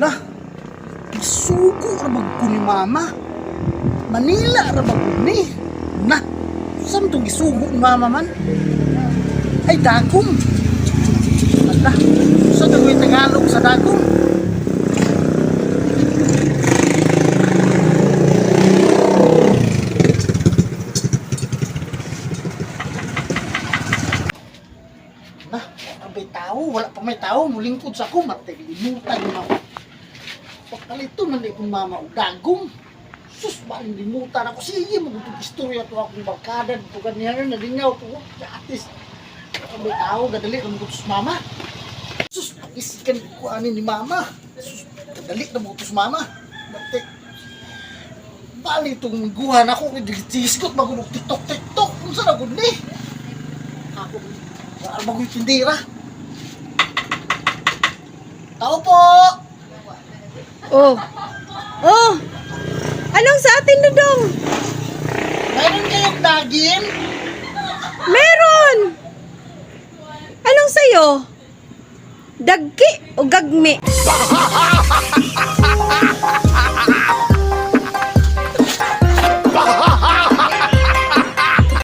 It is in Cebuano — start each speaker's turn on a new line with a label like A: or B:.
A: Hala, gisugo ra man ko ni mama. Manila ra ba gud ni? Na, saan tong gisugo ni mama man? Ay, dagom. Hala, sa tong Tagalog sa dagom? Na, wala may tao, wala pa may tao, mulingkod sa ako, matay, limutan na ako. Pagkalito man di kong mama og dagom. Sus, baling limutan ako. Sige, magutong istorya to akong barkada. Dito ganyan na nalingaw to. Atis, wala may tao, gadali na magutos mama. Sus, isikan ko ani ni mama. Sus, kadali na magutos mama. Matay, bali itong guhan ako, gigisgot magulog tiktok tiktok. Kung saan ako ni? Ako, wala ba ko'y tindira? Tao po!
B: Oh. Oh. Anong sa atin, Dudong?
A: Meron kayong dagim?
B: Meron! Anong sa'yo? Dagki o gagmi?